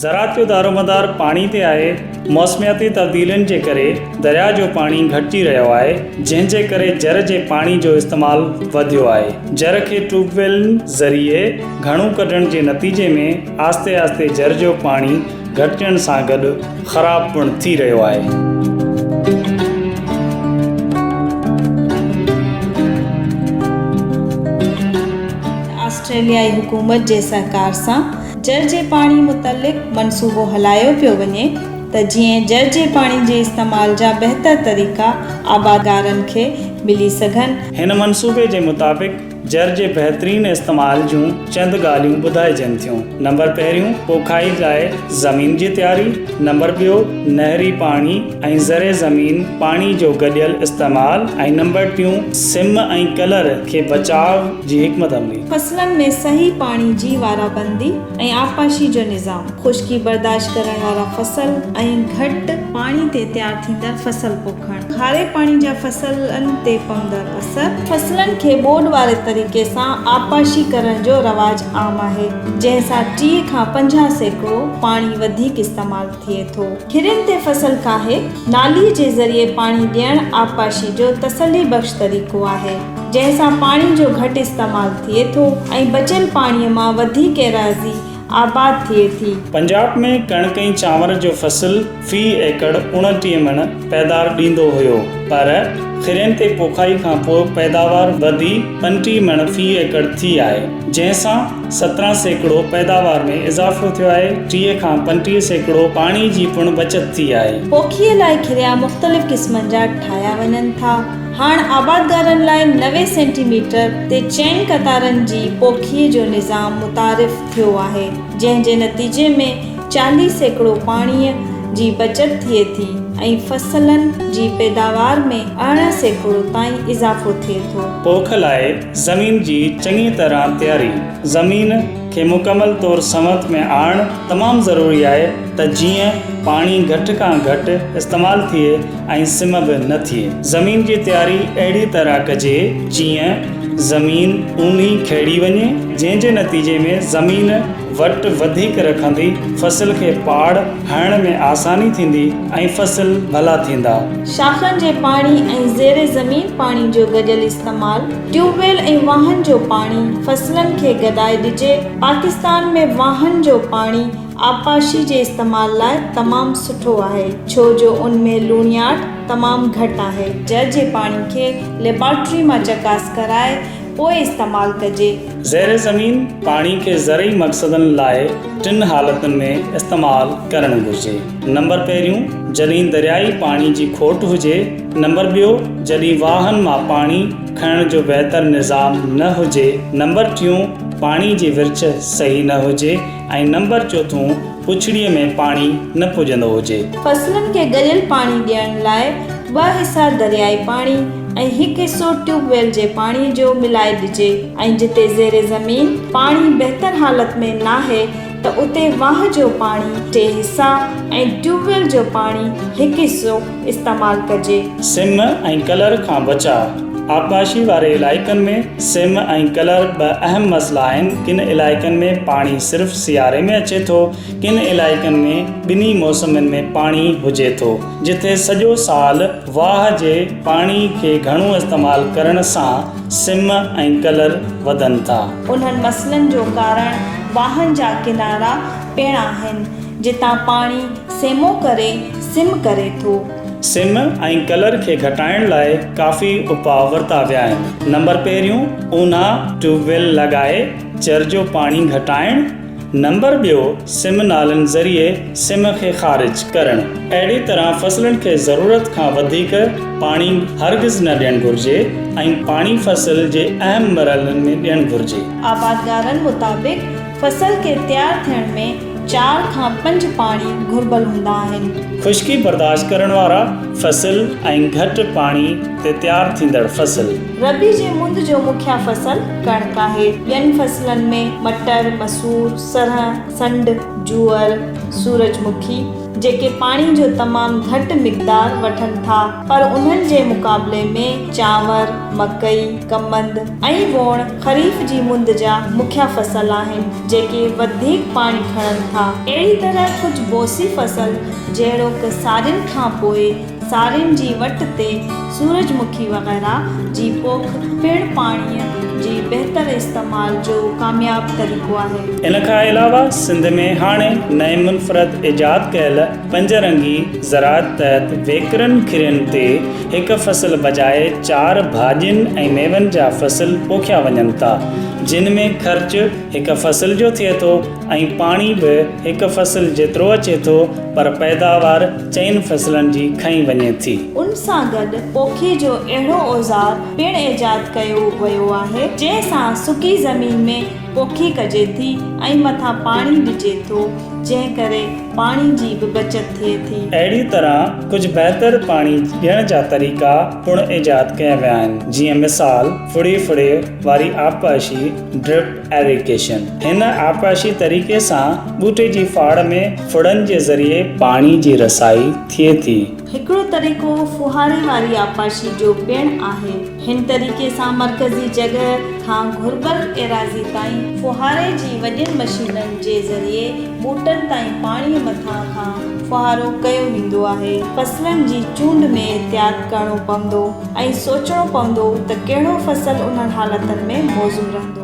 زراعت جو دارومدار پاڻي تي آهي، موسمياتي تبديلين جي ڪري درياء جو پاڻي گهٽجي رهيو آهي، جنهن جي ڪري جر جي پاڻي جو استعمال وڌيو آهي. جر کي ٽيوب ويلن ذريعي گهڻو ڪڍڻ جي نتيجي ۾ آهستي آهستي جر جو پاڻي گهٽجڻ سان گڏ خراب پڻ ٿي رهيو آهي. آسٽريليائي حڪومت جي سهڪار سان جر جي پاڻي متعلق منصوبو هلايو پيو وڃي ته جيئن جر جي پاڻي جي استعمال جا بهتر طريقا آبادگارن کي ملي سگهن. هن منصوبي جي مطابق جر جي بهترين استعمال جون چند ڳالهيون ٻڌائجن ٿيون. نمبر پهريون پوکائي لاء زمين جي تياري، نمبر ٻيو نهري پاڻي ۽ زرعي زمين پاڻي جو گڏيل استعمال ۽ نمبر ٽيون سم ۽ ڪلر کي بچاء جي حڪمت عملي. فصلن ۾ صحيح پاڻي جي وارابندي ۽ آبپاشي جو نظام، خشڪي برداشت ڪرڻ وارا فصل ۽ گهٽ پاڻي تي تيار ٿيندڙ فصل پوکڻ، کاري پاڻي جا فصلن تي پوندڙ اثر. فصلن کي ٻوڏ واري طريقي سان آبپاشي ڪرڻ جو رواج عام آهي، جنهن سان 30 کان 50% پاڻي وڌيڪ استعمال ٿئي ٿو. کرين تي فصل ڪاهي نالي جي ذريعي پاڻي ڏيڻ آبپاشي جو تسلي بخش طريقو آهي، جنهن سان پاڻي جو گهٽ استعمال ٿئي ٿو ۽ بچيل پاڻي مان وڌيڪ ايراضي آباد ٿئي ٿي. پنجاب ۾ ڪڻڪ ۽ چانور جو فصل في ايڪڙ 29 مڻ پيدار ڏيندو هيو پر کرين تي پوکائي کان پوء پيداوار وڌي 35 مڻ في ايڪڙ ٿي آهي، جنهن سان 17% پيداوار ۾ اضافو ٿيو آهي، 30 کان 35% پاڻي جي پڻ بچت ٿي آهي. پوکيء لاء کريا مختلف قسمن جا ٺاهيا وڃن ٿا. هاڻ آبادگارن لاء 90 سينٽي ميٽر تي چئن قطارن جي پوکيء جو نظام متعارف ٿيو آهي، جنهن جي نتيجي ۾ 40% پاڻيء جي بچت ٿئي ٿي ۽ فصلن جي پيداوار ۾ 18% تائين اضافو ٿئي ٿو. پوک لاء زمين جي چڱي طرح تياري، زمين کي مڪمل طور سنوت ۾ آڻڻ تمام ضروري آهي ته جيئن پاڻي گهٽ کان گهٽ استعمال ٿئي ۽ سم به نه ٿئي. زمين جي تياري اهڙي طرح ڪجي جيئن زمين اونهي کيڙي وڃي، جنهن جي نتيجي ۾ زمين وٽ وڌيڪ رکندي فصل کي پاڙ هڻڻ ۾ آساني ٿيندي ۽ فصل ڀلا ٿيندا. شاخن جي پاڻي ۽ زير زمين پاڻي جو گڏيل استعمال، ٽيوب ويل ۽ واهن جو پاڻي فصلن کي گڏائي ڏجي، پاڪستان ۾ واهن جو پاڻي آبپاشي جي استعمال لاء تمام سٺو آهي، ڇو جو ان ۾ لوڻياٺ تمام گهٽ آهي. جر جي پاڻي کي ليبارٽري مان چڪاس ڪرائي پوء استعمال ڪجي. زير زمين پاڻي کي زرعي مقصدن لاء ٽن حالتن ۾ استعمال ڪرڻ گهرجي. نمبر پهريون، جڏهن دريائي پاڻي جي کوٽ هجي. نمبر ٻيو، جڏهن واهن مان پاڻي کڻڻ جو بهتر نظام نه هجي. نمبر ٽيون، پاڻي جي ورڇ صحيح نه هجي ۽ نمبر چوٿون، پڇڙيء ۾ پاڻي نه پڄندو هجي. فصلن کي ڳريل پاڻي ڏيڻ لاء ٻه حصا دريائي پاڻي ۽ هڪ حصو ٽيوب ويل جي پاڻي جو ملائي ڏجي ۽ جتي زير زمين پاڻي بهتر حالت ۾ ناهي ته اتي واهه جو پاڻي ٽي حصا ۽ ٽيوب ويل جو پاڻي هڪ حصو استعمال ڪجي. سم ۽ ڪلر کان بچاء، آبپاشي واري علائقن ۾ سم ۽ ڪلر ٻه اهم مسئلا آهن، ڪن علائقن ۾ پاڻي صرف سياري ۾ اچي ٿو، ڪن علائقن ۾ ٻنهي موسمن ۾ پاڻي هجي ٿو، جتي سڄو سال واهه جي پاڻي کي گهڻو استعمال ڪرڻ سان سم ۽ ڪلر وڌن ٿا. انهن مسئلن جو ڪارڻ واهن جا ڪنارا پڻ آهن، جتان پاڻي سيمو ڪري سم ڪري ٿو. سم ۽ ڪلر کي گهٽائڻ لاء ڪافي اپاء ورتا ويا آهن. نمبر پهريون، اونها ٽيوب ويل لڳائي چر جو پاڻي گهٽائڻ. نمبر ٻيو، سم نالن ذريعي سم کي خارج ڪرڻ. اهڙي طرح فصلن کي ضرورت کان وڌيڪ پاڻي هرگز نه ڏيڻ گهرجي ۽ پاڻي فصل جي اهم مرحلن ۾ ڏيڻ گهرجي. آبادگارن مطابق فصل کي تيار ٿيڻ ۾ چار کان پنج پاڻي گهربل هوندا آهن. خشڪي برداشت ڪرڻ وارا فصل ۽ گهٽ پاڻي تي تيار ٿيندڙ فصل. ربيع جي مند جو مکيه فصل ڪڻڪ آهي. ٻين فصلن ۾ مٽر، مسور، سرهن، سنڍ، جوئر، سورج مکي، جيڪي پاڻي جو تمام گهٽ مقدار وٺن ٿا، پر انهن جي مقابلي ۾ چانور، مڪئي، ڪمند ۽ ووڻ خريف جي مند جا مکيه فصل آهن، جيڪي وڌيڪ پاڻي کڻن ٿا. اهڙي طرح ڪجهه بوسي فصل جهڙوڪ سارين کان پوء سارين جي وٽ تي سورج مکي وغيره جي پوک پڻ پاڻيء جي بهتر استعمال جو ڪامياب طريقو آهي. ان کان علاوه سنڌ ۾ هاڻي نئين منفرد ايجاد ڪيل پنج رنگي زراعت تحت ويڪرن کرين تي هڪ فصل بجاء چار ڀاڄين ۽ ميون جا فصل پوکيا وڃن ٿا جن ۾ خرچ هڪ فصل جو ٿئي ٿو ۽ پاڻي به هڪ فصل جيترو اچي ٿو پر پيداوار چئن فصلن جي کنئي وڃي ٿي. ان سان گڏ پوکي جو اهڙو اوزار پڻ ايجاد ڪيو ويو آهي، جنهن سان سڪي زمين ۾ پوکي ڪجي ٿي ۽ مٿان پاڻي ڏجي ٿو، جنهن ڪري پاڻي جي به بچت ٿئي ٿي. اهڙي طرح ڪجهه بهتر پاڻي ڏيڻ جا طريقا پڻ ايجاد ڪيا ويا آهن، جيئن مثال ڦڙي ڦڙي واري آبپاشي، Drip Irrigation. هن آبپاشي طريقي سان ٻوٽي جي ڦاڙ ۾ ڦڙن جي ذريعي پاڻي جي رسائي ٿئي ٿي. هڪڙو طريقو ڦوهاري واري آبپاشي جو پڻ آهي. هن طريقي سان مرڪزي جڳهه کان گهربل ايراضي تائين ڦوهاري جي وڏين مشينن جي ذريعي ٻوٽن تائين پاڻي مٿان کان ڦوهارو ڪيو ويندو آهي. فصلن جي چونڊ ۾ احتياط ڪرڻو پوندو ۽ سوچڻو پوندو ته ڪهڙو فصل انهن حالتن ۾ موزون رهندو.